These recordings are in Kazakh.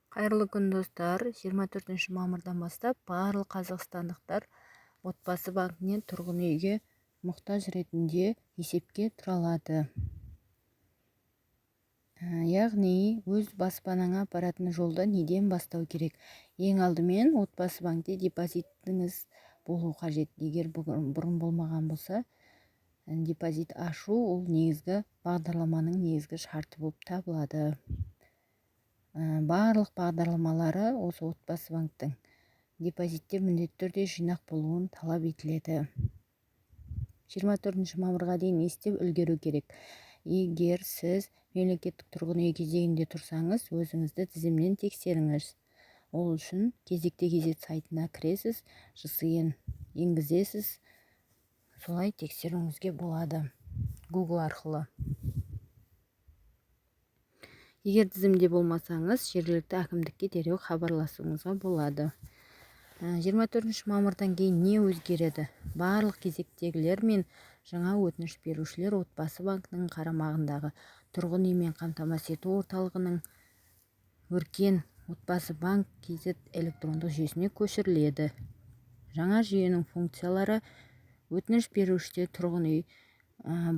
Қайырлы күн, достар! 24 мамырдан бастап барлық қазақстандықтар Отбасы банкінен тұрғын үйге мұқтаж ретінде есепке тұра алады. Яғни өз баспанаңа апаратын жолды неден бастау керек? Ең алдымен Отбасы банкте депозитіңіз болу қажет. Егер бұрын болмаған болса, депозит ашу ол негізгі бағдарламаның негізгі шарты болып табылады. Барлық бағдарламалары осы Отбасы банктің депозитте міндетті түрде жинақ болуын талап етіледі. 24 мамырға дейін не істеп үлгеру керек? Егер сіз мемлекеттік тұрғын үй кезегінде тұрсаңыз, өзіңізді тізімнен тексеріңіз. Ол үшін кезекте kz сайтына кіресіз, ЖСН енгізесіз, солай тексеруіңізге болады Google арқылы. Егер тізімде болмасаңыз, жергілікті әкімдікке дереу хабарласуыңызға болады. 24 мамырдан кейін не өзгереді? Барлық кезектегілер мен жаңа өтініш берушілер Отбасы банкінің қарамағындағы тұрғын үймен қамтамасыз ету орталығының Өркен Отбасы банк kz электрондық жүйесіне көшіріледі. Жаңа жүйенің функциялары: өтініш берушіде тұрғын үй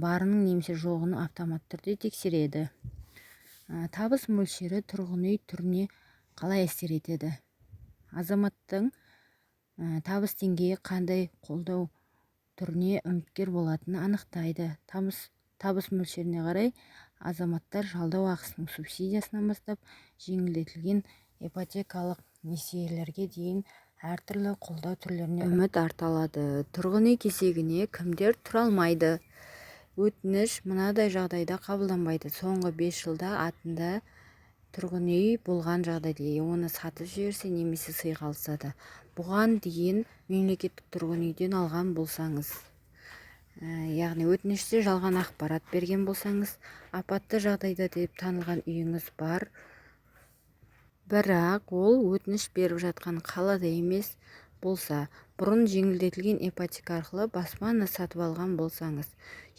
барының немесе жоғын автоматты түрде тексереді. Табыс мөлшері тұрғын үй түріне қалай әсер етеді? Азаматтың табыс деңгейі қандай қолдау түріне үміткер болатынын анықтайды. Табыс мөлшеріне қарай азаматтар жалдау ақысының субсидиясынан бастап жеңілдетілген ипотекалық несиелерге дейін әртүрлі қолдау түрлеріне үміт арта алады. Тұрғын үй кезегіне кімдер тұра алмайды? Өтініш мынадай жағдайда қабылданбайды: соңғы 5 жылда атында тұрғын үй болған жағдайда, оны сатып жіберсе немесе сыйға алса да, бұған дейін мемлекеттік тұрғын үйден алған болсаңыз, яғни өтініште жалған ақпарат берген болсаңыз, апатты жағдайда деп танылған үйіңіз бар, бірақ ол өтініш беріп жатқан қалада емес болса, бұрын жеңілдетілген ипотека арқылы баспана сатып алған болсаңыз.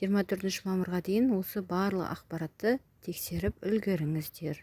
24 мамырға дейін осы барлық ақпаратты тексеріп үлгеріңіздер.